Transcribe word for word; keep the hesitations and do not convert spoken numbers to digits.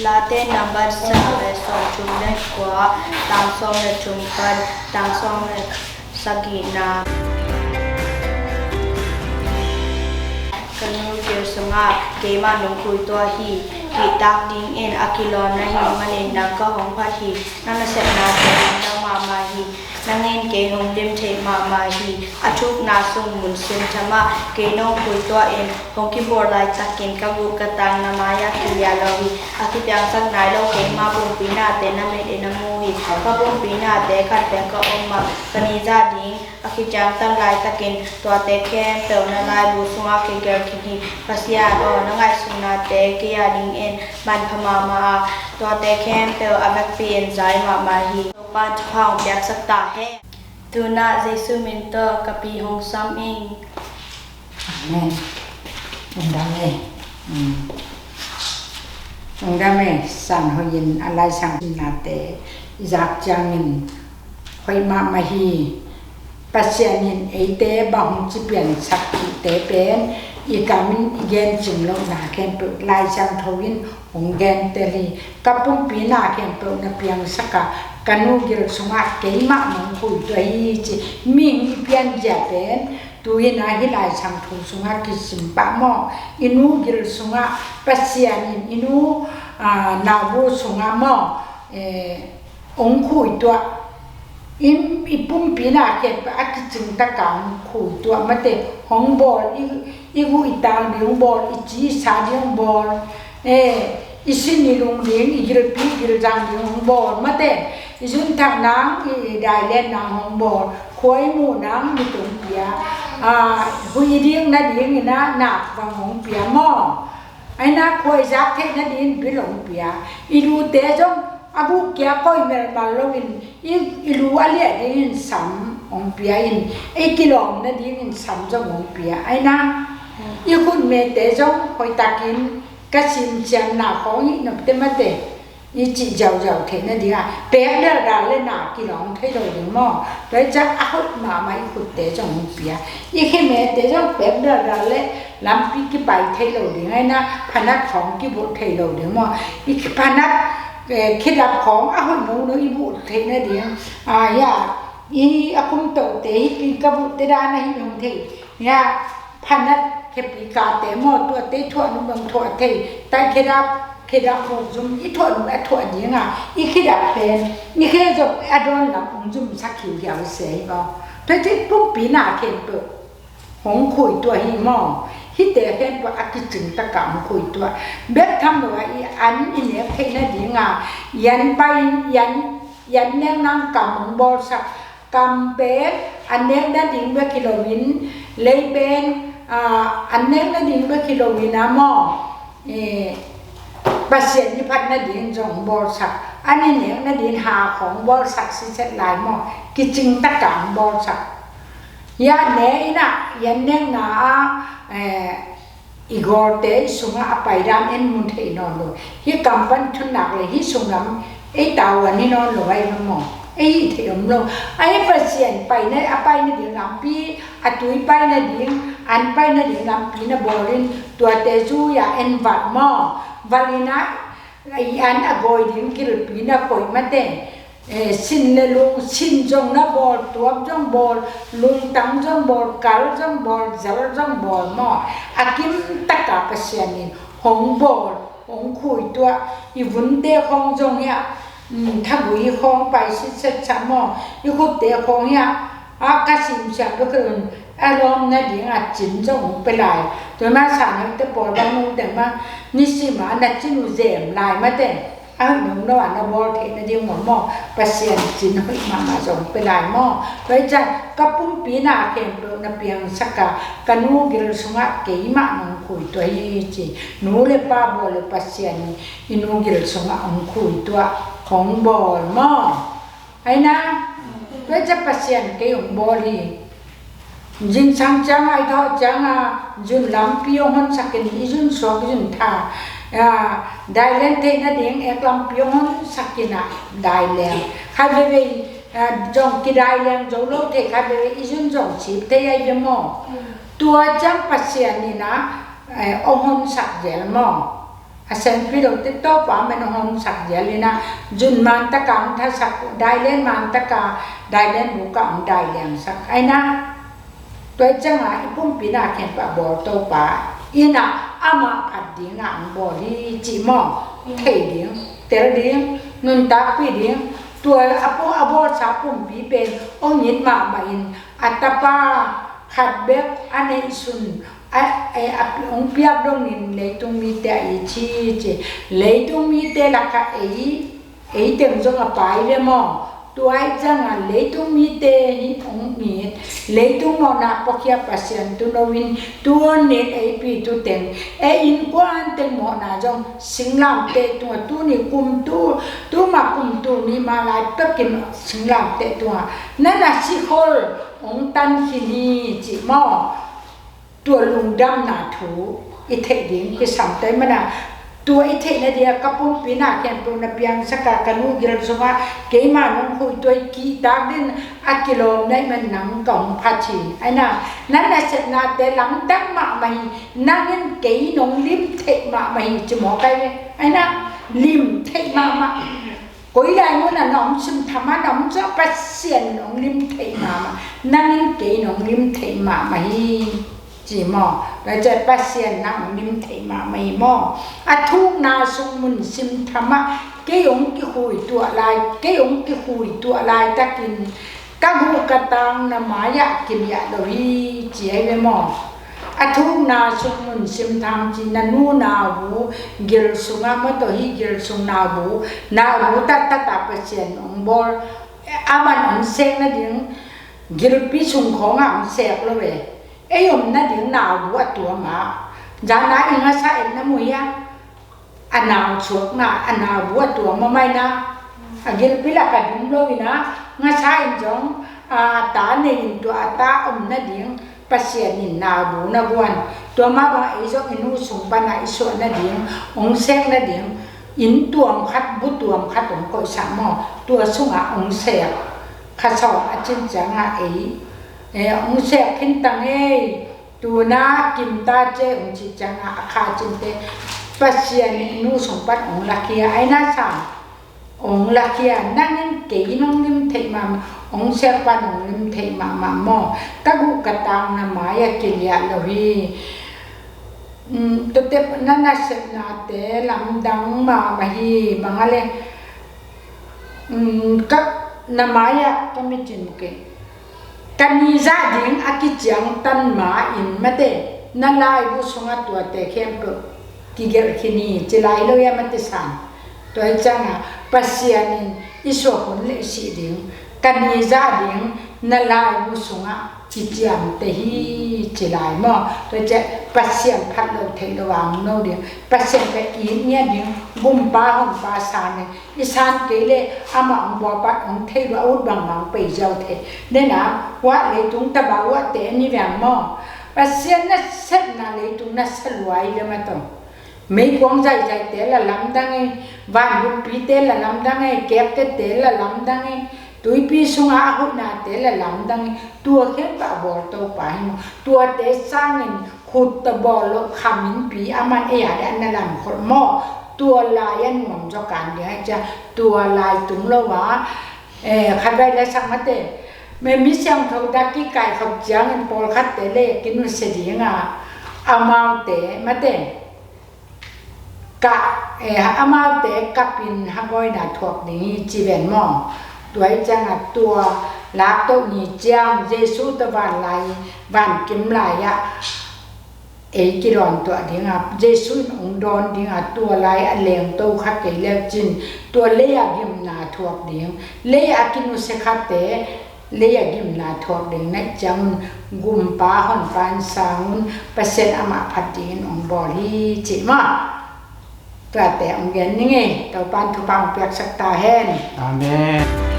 Late number sawm le sawmthum le kua, tang sawm le thum pan tang sawm le sagihna. Ka nu gil sungah keimah nong khuituah hi. Kihtak dingin a kilawn na hih manin nang ka hong phat hi. Nang nasepnate nang mahmah hi. Nang in kei hong dim thei mahmah hi. A thukna sung mun sim thamah kei nong khuituah in, hong kibawl laitakin ka guh ka tang na mai-ah kilia lo hi. A kipiangsak nai lo keimah pumpi nate na mit in na mu hi. Ka pumpi nate khat peuh ka om mah, ka nizah ding a kiciangtan laitakin tuate khempeuh na laibu sungah kigelh khin hi. Pasian aw, na ngaihsutnate kei a dingin manpha mahmah a, tuate khempeuh a vekpi in zai mahmah hi. Topa thupha hong piaksak ta hen. Tu-in Jesu min tawh ka pi hong sam ing. Amen. Lungdam e. Mm. Lungdam e. San hoih in a Lai Siangtho nate i zak ciangin hoih mahmah hi. Pasian in eite bang hong ci piansak hihte pen i kam in i gen cing lohna khempeuh Lai Siangtho in hong gentel hi. Ka pumpi na khempeuh na piangsak a, ka nu gil sungah keimah nong khuituah hi ci. Mihing i pianzia pen tu-in a hih Lai Siangtho sungah kisim pah maw. I nu gil sungah Pasian in i nu, ah, nabu sungah maw, eh, hong khuituah. I, i pumpi na khempeuh a kicing taka hong khuituah mate, hong bawl, i, i guh i tang ding hong bawl, i ci i sa ding hong bawl, eh, i sin i lung ding, i gilpi i gilzang ding hong bawl mate, i zunthak nang, i, i dailen nang hong bawl, khua i muh nang mit hong pia, ah, huih i dik nading in a nak vang hong pia maw. Aina khua i zak theih nading bil hong pia. I lute zong a guk kia koi melmal loin i, i lu a liah dingin sam hong pia in, i kilawm nadingin sam zong hong pia. Aina i khutmete zong hoihtakin ka simsiamna khawng i nopte mate i cih ziauziau theih nading a, pek daldal le na kilawng thei lo ding maw. Tua hi ciang a hoih mahmah i khutte zong hong pia. I khemete zong pek daldal le lampi kipai thei lo ding, aina phanat khawng kibulh thei lo ding maw. I phanat, eh, khedap khawng a hoih nono i bulh theih nading. Ah, ya, i a kum tohte hi, i ka bulhte dan a hi nong thei. Ya, phanat khepi kate maw, tuate thuah nung bang thuah thei. Tai khedap, khedap huk zum i thuah nung a thuah ding a, i khedap pen i khe zong a dawn lam hong zumsak hiuhiau se hi maw. Tua hi pumpi na khempeuh hong khuituah hi maw. Hihte khempeuh a kicing taka hong khuituah. Bek tham lo a, i an i nek theih nading a, i an pai, i an, i an nek nang kam hong bawlsak. Kam pen an nek nading bek hi loin, lei pen, ah, an nek nading bek hi loin a maw. Eh, Pasian i phat nading zong bawlsak. An i nek nading ha khawng bawlsak siset lai maw. Kicing taka hong bawlsak. Ya ne in a, yan nekna a, eh, i gawlte i sungah a paidan en mun thei nawn lo. Hih kam pan thunnak le hih sung lam ei tavuan hi nawn lo ahi maw. Ei hih theih om lo. Ahi Pasian paina, a paina ding lampi, a tui paina ding, an paina ding lampi na bawlin tuate zui-a en valh maw. Valh in a, i an a gawi ding kilpi na koih mate. Eh, sin le lung, sin zong na bawl, tuap zong bawl, lungtang zong bawl, kal zong bawl, zal zong bawl maw. A kim taka Pasian in hong bawl, hong khuituah, i vunte khawng zong hiah, mm, thagui khawng pai sitset sa maw, i khutte khawng hiah, a ka simsiam bek un, a lawm nading a cin zong hong pia lai. Tua ma sa na te pawl bang nung te ma, nisim a na cin uh zem lai mate. A hoih nung no a na bawl theih nading maw maw, Pasian cin hoih mahmah zong pia lai maw. Tua hi ciang ka pumpi na khempeuh na piangsak a, ka nu gil sungah keimah nong khuituah hi ci. Nu le pa bawl le Pasian i nu gil sungah hong khuituah, hong bawl maw. Aina, tua hi ciang Pasian kei hong bawl hi. Zingsang ciang a i thawh ciang a, zun lampi hong honsak in i zun suak i zun tha. Ah, dailen theih nading ek lampi hong honsak in a dailen. Khat veivei, ah, zong kidailen zo lo thei, khat veivei i zun zong sip thei ahi ve maw. Tua ciang Pasian in a, eh, hong honsak zel maw. A senpi lote Topa min hong hawmsak zial in ah, zun man taka hong thasak, dailen man taka dailen buk ah hong dailiangsak ahi na. Tua hi ciangah i pumpi na khempeuh a bawl Topa in ah amah phat dingah hong bawl hi cih maw? Thei ding, tel ding, nuntakpih ding. Tua a pu a bawlsa pumpi pen hong it mahmah in, a tapa khat bek a neihsun a, a, a hong piak dongin leitung mite a it hi ci. Leitung mite lakah ei, ei teng zong a pai ve maw? Tua hi ciangah leitung mite hi hong it, leitung mawhna puakhia Pasian tuuno in, tuni in ei pi tu teng, ei innkuan teng mawhna zong singlamteh tungah, tuni kum tu, tuma kum tu ni mah lai pekin singlamteh tungah na na sikhol hong tan khin hi cih maw? Tua lungdamna thu i theih ding kisam tai mana. Tua i theihna dia ka pumpi na khempeuh na piangsak a, ka nu gil sungah keima nong khuituah kihtak din a kilawm na hih man nang ka hong phat hi. Ahi na, na nasepnate lamdang mahmah hi. Nang in kei nong lim theih mahmah hi ci maw kai ve? Ahi na, lim theih mahmah. Koi lai mun ah na om simtham ah na om zong Pasian in hong lim theih mahmah. Nang in kei in hong lim theih mahmah hi ci maw? Tua ciah Pasian nang hong lim theih mahmah hi maw? A thukna sung mun simtham ah kei hong kikhui tuah lai, kei hong kikhui tuah laitakin ka guh ka tang na mai-ah kiliah lo hi ci ahi ve maw? A thukna sung mun simtham ci, na nu na bu gil sungah maw, tawh hih gil sung na bu, na bu taktak a Pasian hong bawl, a man hong sek nading, gilpi sung khawngah hong sek lo ve. Ei om nading na bu a tuam a, zan a i ngasa et na mu hia? A nau suakna, a nau bu a tuam a mai na, a gilpi lak a dum lo in a, ngasa in zong a ta nei in tua a ta om nading Pasian in nau bu na guan. Tua mah bang ei zong i nu sung pan a i suah nading, hong sek nading, inn tuam khat, bu tuam khat hong koihsak maw? Tua sungah hong sek, kha sawm a cin ciangah ei, eh, hong sek khin tang ei. Tuna kim ta ce hong cih ciangah a kha cinte Pasian in nu sung pan hong lakhia ahi na sam. Hong lakhia, nang in kei nong lim theih mahmah, hong sek pan hong lim theih mahmah maw? Ka guh ka tang na mai-ah kiliah lo hi. Um, tuate na nasepnate lamdang mahmah hi, bang a le, um, ka na mai-ah ka micin muke. Ka ni zah ding a kiciangtan ma-in mate, na laibu sungah tuate khempeuh kigelh khin hi ci lai lo ia mate san. Tua hi ciangah Pasian in i suah hun le i sih ding, ka ni zah ding na laibu sungah kiciamteh hi ci lai maw? Tua hi ciah Pasian phat lo theih lo a hong no ding, Pasian ka it ngiat ding, gumpa honpa san in i san kei leh amah hong bawl pan hong thei lua a ut bangbang pei ziau thei. Nena, huah leitung taba huahte ni veng maw? Pasian nasepna leitung na sa lua hi ve mah tawh. Meikuang zaizaite la lamdang hi, vanbuppite la lamdang hi, kektete la lamdang hi, tuipi sunga a hoihnate la lamdang hi. Tua khempeuh a bawl Topa hi maw? Tuate sangin khut tawh bawl loh kham innpi a man ei a deh a na lamkholh maw? Tua lai a nuam zaw kan ding ahi ciah, tua lai tung lo a, eh, khatvei la sak mate. Mi, mi siangtho dak kikaih khop ciangin pawlkhatte le kinusia ding a, amaute mate. Ka, eh, amaute kapin hagawina thuak ding hi ci ven maw? Tua hi ciangah tua laktoh ni ciang Jesu tawh vanlai, vankim lai-ah ei kidawn tuah dingah, Jesu in hong dawn dingah, tua lai a lengto kha kei lecin tua lei-ah gimna thuak ding, lei-ah kinusia khate lei-ah gimna thuak ding naih ciangun gumpa honpa in sangun Pasian amah phat dingin hong bawl hi cih maw? Tuate hong gen ning ei. Topan thupha hong piaksak ta hen. Amen.